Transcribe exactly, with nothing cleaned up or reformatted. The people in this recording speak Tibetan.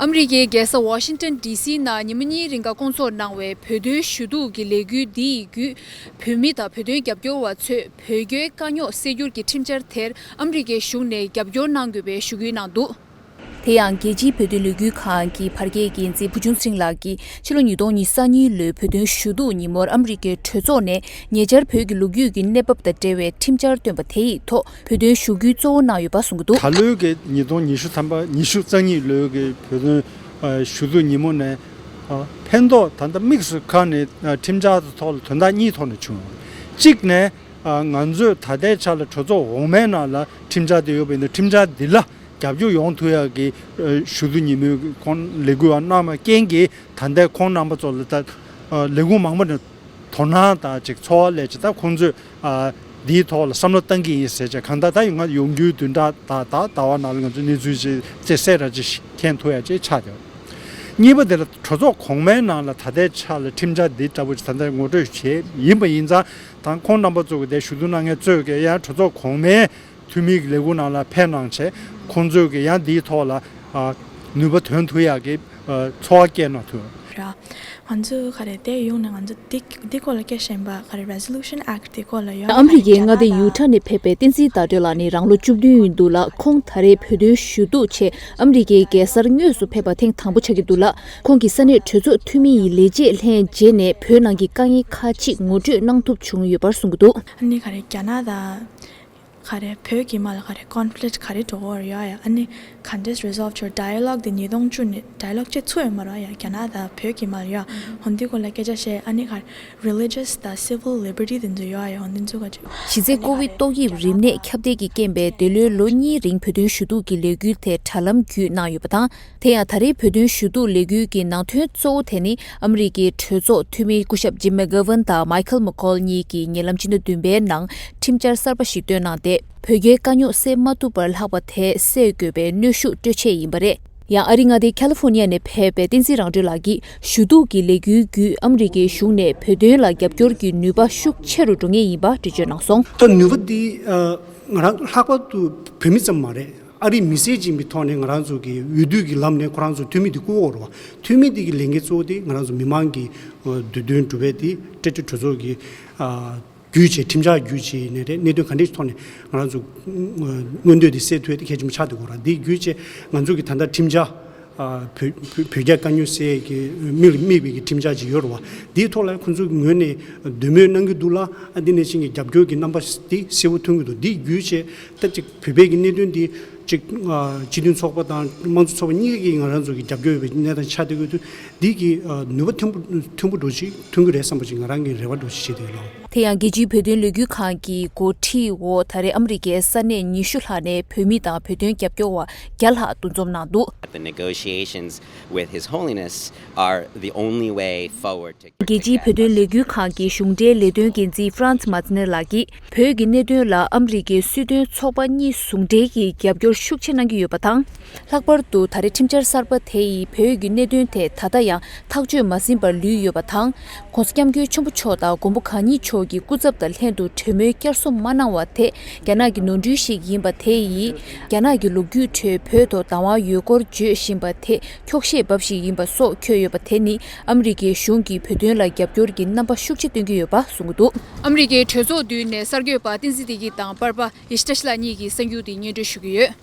ཨ་མི་རི་ཀའི་རྒྱལ་ས་ཝ་ཤིང་ཏན་ཌི་སི་ནང་ཉི་མ་གཉིས་རིང་ག་བསྐོང་ཚོགས་གནང་བའི་བོད་དོན་ཞུ་གཏུག་གི་ལས་འགུལ་འདི་ཡི་བརྒྱུད། བོད་མི་དང་བོད་དོན་རྒྱབ་སྐྱོར་བ་ཚོས་བོད་རྒྱའི་དཀའ་རྙོག་སེལ་རྒྱུར་གྱི་ཁྲིམས་འཆར་དེར་ཨ་མི་རི་ཀའི་གཞུང་ནས་རྒྱབ་སྐྱོར་གནང་དགོས་པའི་ཞུ་སྐུལ་གནང་འདུག་དེ་ཡང་རྒྱལ་སྤྱིའི་བོད་དོན་ལས་འགུལ་ཁང་གི་བར་བརྒལ་འགན་འཛིན་བུ་ཆུང་ཚེ་རིང་ལགས་ཀྱིས་ཕྱི་ལོ་ཉིས་སྟོང་ཉི་ཤུ་རྩ་གཉིས་ལོའི་བོད་དོན་ཞུ་གཏུག་ཉིན་མོར་ཨ་མི་རི་ཀའི་གྲོས་ཚོགས་ནས་ཉེ་ཆར་བོད་ཀྱི་ལོ་རྒྱུས་ཀྱི་གནས་བབ་དང་འབྲེལ་བའི་ཁྲིམས་འཆར་བཏོན་པ་དེ་ཡི་ཐོག་བོད་དོན་ཞུ་སྐུལ་གཙོ་བོ་གནང་ཡོད་པ་གསུངས་ཀྱི་འདུག་ད་ལོའི་གི་ཉིས་སྟོང་ཉི་ཤུ་ཐམ་པ་ཉི་ཤུ་རྩ་གཉིས་ལོའི་གི་བོད་དོན་ཨ་ཞུ་གཏུག་ཉིན་མོ་ནས་ཨ་ཕན་ཐོགས་ད་ལྟ་དམིགས་སུ་བཀར་ནས་ཨ་ཁྲིམས་འཆར་དེ་ཐོག་ལ་དོན་དག་གཉིས་ཐོག་ནས་བྱུང་། གཅིག་ནས་ཨ་ང་ཚོས་ད་ལྟའི་ཆ་ལ་གྲོས་ཚོགས་འོག་མའི་ནང་ལ་ཁྲིམས་འཆར་དེ་ཡོད་པ་ཡིན་ན་ཁྲིམས་འཆར་འདི་ལ་རྒྱབ་སྐྱོར་ཡོང་ཐུབ་ཡག་གི་ཨ་ཞུ་གཏུག་ཉིན་མོའི་ཁོང་ལས་འགུལ་བ་གནང་བའི་རྐྱེན་གྱིས་ད་ལྟའི་ཁོང་རྣམ་པ་ཚོ་ལ་ད་ཨ་ལས་ཁུངས་མང་པོ་ནས་དོ་སྣང་དང་ཅིག་ཚོར་བ་སླེབས་ཅིག་ད་ཁོང་ཚོས་ཨ་འདིའི་ཐོག་ལ་བསམ་བློ་བཏང་གི་ཡིན་ཟེར་ཅིག་གང་ལྟར་ད་ཡོང་ང་ཡོང་རྒྱུའི་བདུན་ཕྲག་ད་ད་ཟླ་བ་ནང་ལ་ང་ཚོས་གནས་ཚུལ་ཅིག་ཅིག་གསལ་ར་ཅིག་མཁྱེན་ཐུབ་ཡ་ཅིག་ཆགས་ཡོད། གཉིས་པ་དེ་ལ་གྲོས་ཚོགས་གོང་མའི་ནང་ལ་ད་ལྟའི་ཆ་ལ་ཁྲིམས་འཆར་འདི་ལྟ་བུ་ཅིག་ད་ལྟ་ངོ་སྤྲོད་བྱས་ཡིན་པ་ཡིན་ཙང་ད་ཁོང་རྣམ་པ་ཚོ་གི་དེ་ཞུ་གཏུག་གནང་མཁན་ཚོས་ཀྱི་ཡང་གྲོས་ཚོགས་གོང་མའི་འཐུས་མིའི་ལས་ཁུངས་ནང་ལ་ཕེབས་གནང་བྱས་ཁོང་ཚོས་ཀྱི་ཡང་འདིའི་ཐོག་ལ་ཨ་ནུས་པ་འདོན་ཐུབ་ཡག་གི་ཨ་ཚོར་བ་སྐྱེས་གནང་ཐུབ། ར། ང་ཚོ་ག་རེ་དེ་ཡོང་ནས་ང་ཚོ་འདི་འདི་སྐོར་ལ་སྐད་ཆ་ཡིན་པ་ག་རེ་Resolution Act དེ་སྐོར་ལ་ཡོད། ཨ་མི་རི་ཀའི་མངའ་སྡེ་ཡུ་ཊ་ནས་ཕེབས་པའི་བསྟན་འཛིན་ཟླ་སྒྲོན་ལགས་ནི་རང་ལོ་བཅུ་བདུན་ཡིན་འདུག་ལ། ཁོང་ད་རེས་བོད་དོན་ཞུ་གཏུག་ཆེད་ཨ་མི་རི་ཀའི་རྒྱལ་སར་དངོས་སུ་ཕེབས་པ་ཐེངས་དང་པོ་ཆགས་ཀྱི་འདུག་ལ། ཁོང་གིས་ས་གནས་གྲོས་ཚོགས་འཐུས་མི་ཡི་ལས་བྱེད་ལྷན་མཇལ་ནས་བོད་ནང་གི་དཀའ་ངལ་ཁག་ཅིག་ངོ་སྤྲོད་གནང་ཐུབ་བྱུང་ཡོད་པར་གསུངས་ཀྱི་འདུག་ཨ་ནི་ག་རེ་རྒྱ་ནག་དང་། ག་རེ་བོད་ཀྱི་མ་ལ་ག་རེ་conflict ག་རེ་འགྲོ་གི་ཡོད་ཡ། ཨ་ནི་ག་འདྲས་resolve བྱོས་dialogue དེ་ཉིས་སྟོང་བཅུ་ནས་dialogue བྱེད་ཚུགས་ཡོད་མ་རེད་ཡ། རྒྱ་ནག་དང་བོད་ཀྱི་མ་ལ་ཡ། ཧོན་དེ་སྐོར་ལ་སྐད་ཆ་བཤད། ཨ་ནི་ག་རེ་religious དང་civil liberty དེ་ཚོ་ཡོད་ཡ། ཧོན་དེ་ཚོ་ག་ཅིག་གཞི་རྩའི་ཀོ་ཝིད་ཏོག་དབྱིབས་རིམས་ནད་ཁྱབ་གདལ་གྱི་རྐྱེན་པས་འདི་ལོའི་ལོ་གཉིས་རིང་བོད་དོན་ཞུ་གཏུག་གི་ལས་འགུལ་དེ་དྲ་ལམ་བརྒྱུད་གནང་ཡོད་པ་དང་། དེ་ཡང་ད་རེས་བོད་དོན་ཞུ་གཏུག་ལས་འགུལ་གྱི་ནང་དོན་གཙོ་བོ་དེ་ནི་ཨ་མི་རི་ཀའི་གྲོས་ཚོགས་འཐུས་མི་སྐུ་ཞབས་Jim McGovern དང་Michael McCaul གཉིས་ཀྱིས་ཉེ་ལམ་ཕྱི་ཟླ་བདུན་པའི་ནང་ཁྲིམས་འཆར་གསར་པ་ཞིག་བཏོན་གནང་སྟེ། བོད་རྒྱའི་དཀའ་རྙོག་སེལ་མ་ཐུབ་པར་ལྷག་པ་དེ་སེལ་དགོས་པའི་གནོན་ཤུགས་སྤྲོད་ཆེད་ཡིན་པ་རེད། ཡང་ཨ་རི་མངའ་སྡེའི་ཁ་ལི་ཧྥོ་ནི་ཡ་ནས་ཕེབས་པའི་བསྟན་འཛིན་རང་གྲོལ་ལགས་ཀྱིས་ཞུ་གཏུག་གི་ལས་འགུལ་བརྒྱུད་ཨ་མི་རི་ཀའི་གཞུང་ནས་བོད་དོན་ལ་རྒྱབ་སྐྱོར་གྱི་ནུས་པ་ཤུགས་ཆེ་རུ་འགྲོ་ངེས་ཡིན་པ་འགྲེལ་བརྗོད་གནང་སོང་། ད་ནུས་པ་འདི་ཨ་ང་རང་ལྷག་པར་དུ་བོད་མི་ཙམ་མ་རེད། ཨ་རིའི་མི་སེར་ཅིག་ཡིན་པའི་ཐོག་ནས་ང་རང་ཚོ་གི་འོས་བསྡུ་གི་ལམ་ནས་ཁོ་རང་ཚོ་འཐུས་མི་དེ་བསྐོ་དགོས་རེད་བ། འཐུས་མི་དེ་གི་ལས་འགན་གཙོ་བོ་དེ་ང་རང་ཚོ་མི་མང་གི་ཨ་འདོད་འདུན་སྒྲུབ་པའི་དེ་སྤྲད་དེ་གྲོས་ཚོགས་ཀྱི་ཨ་བརྒྱུད་བྱས་ཁྲིམས་འཆར་བརྒྱུད་བྱས་ནས་རེད། གནད་དོན་ག་འདྲས་ཐོག་ནས་ང་རང་ཚོ་ཨ་མངོན་འདོད་དེ་སེལ་ཐུབ་ཡ་དེ་གལ་ཆེན་པོ་ཆགས་བསྡད་ཡོད་རེད། དེ་བརྒྱུད་བྱས་ང་ཚོ་གི་ད་ལྟ་ཁྲིམས་འཆར་ཨ་བོད་བོད་བོད་རྒྱ་དཀའ་རྙོག་སེལ་ཡས་ཀྱི་དམིགས་དམིགས་པའི་གི་ཁྲིམས་འཆར་ཅིག་ཡོད་རེད་བ། དེའི་ཐོག་ལ་ཁོང་ཚོའི་ངོས་ནས་འདོད་མོས་གནང་གི་འདུག་ལ། ཨ་འདི་ནས་ཕྱིན་གྱི་རྒྱབ་སྐྱོར་གྱི་རྣམ་པ་དེ་གསལ་པོ་མཐོང་གི་འདུག་འདི་བརྒྱུད་བྱས་ད་ཅིག་བོད་པའི་གི་གནད་དོན་འདི་ཅིག་ཨ་སྤྱི་མཐུན་ཚོགས་པ་དང་དམངས་གཙོ་ཚོགས་པ་གཉིས་ཀྱིས་ང་རང་ཚོ་གི་རྒྱབ་སྐྱོར་ཡོད་པའི་གནས་སྟངས་ཆགས་བསྡད་ཡོད་དུས་འདི་གི་ཨ་ནུས་པ་མཐོན་པོ་མཐོན་པོ་འགྲོ་ཅིག་མཐོང་གི་རེད་བསམ་པ་ཅིག་ང་རང་གི་རེ་བ་འགྲོ་ཅིག་བྱེད་བསྡད་ཡོད་ལགས། དེ་ཡང་རྒྱལ་སྤྱིའི་བོད་དོན་ལས་འགུལ་ཁང་གི་འགོ་ཁྲིད་འོག་ད་རེས་ཨ་མི་རི་ཀའི་ས་གནས་ཉི་ཤུ་ལྷག་ནས་བོད་མི་དང་བོད་དོན་རྒྱབ་སྐྱོར་བ་བརྒྱ་ལྷག་འདུ་འཛོམས་གནང་འདུག The negotiations with His Holiness are the only way forward to རྒྱལ་སྤྱིའི་བོད་དོན་ལས་འགུལ་ཁང་གི་གཞུང་འབྲེལ་ལས་དོན་འགན་འཛིན་Franz Metzner ལགས་ཀྱིས། བོད་ཀྱི་གནད་དོན་ལ་ཨ་མི་རི་ཀའི་སྲིད་དོན་ཚོགས་པ་གཉིས་ཟུང་འབྲེལ་གྱིས་རྒྱབ་སྐྱོར་ཤུགས་ཆེ་གནང་གི་ཡོད་པ་དང་། ལྷག་པར་དུ་ད་རེས་ཁྲིམས་འཆར་གསར་པ་དེ་ཡིས་བོད་ཀྱི་གནད་དོན་དེ་ད་ལྟ་ཡང་ཐག་གཅོད་མ་ཟིན་པར་ལུས་ཡོད་པ་དང་། ༸གོང་ས་༸སྐྱབས་མགོན་ཆེན་པོ་མཆོག་དང་མགོན་པོ་གང་ཉིད་མཆོག་གི་སྐུ་ཚབ་དང་ལྷན་དུ་གྲོས་མོལ་བསྐྱར་གསོ་མ་གནང་བ་དེ་རྒྱ་ནག་གི་ནོར་འཁྲུལ་ཞིག་ཡིན་པ་དེ་ཡིས་རྒྱ་ནག་གི་ལོ་རྒྱུས་ཁྲོད་བོད་དུ་བདག་དབང་ཡོད་སྐོར་བརྗོད་བཞིན་པ་དེ་འཁྱོག་བཤད་འབབ་ཞིག་ཡིན་པ་སོགས་འཁོད་ཡོད་པ་དེ་ནི་ཨ་མི་རི་ཀའི་གཞུང་གིས་བོད་དོན་ལ་རྒྱབ་སྐྱོར་གྱི་རྣམ་པ་ཤུགས་ཆེ་སྟོན་གྱི་ཡོད་པ་གསུངས་ཀྱི་འདུག་ཨ་མི་རི་ཀའི་གྲོས་ཚོགས་མདུན་ནས་གསར་འགོད་པ་བསྟན་འཛིན་བདེ་སྐྱིད་དང་པར་པ་ཡེ་ཤི་ཏ་ཤི་ལ་གཉིས་ཀྱིས་གསར་འགྱུར་དེ་སྙན་སྒྲོན་ཞུ་གི་ཡོད།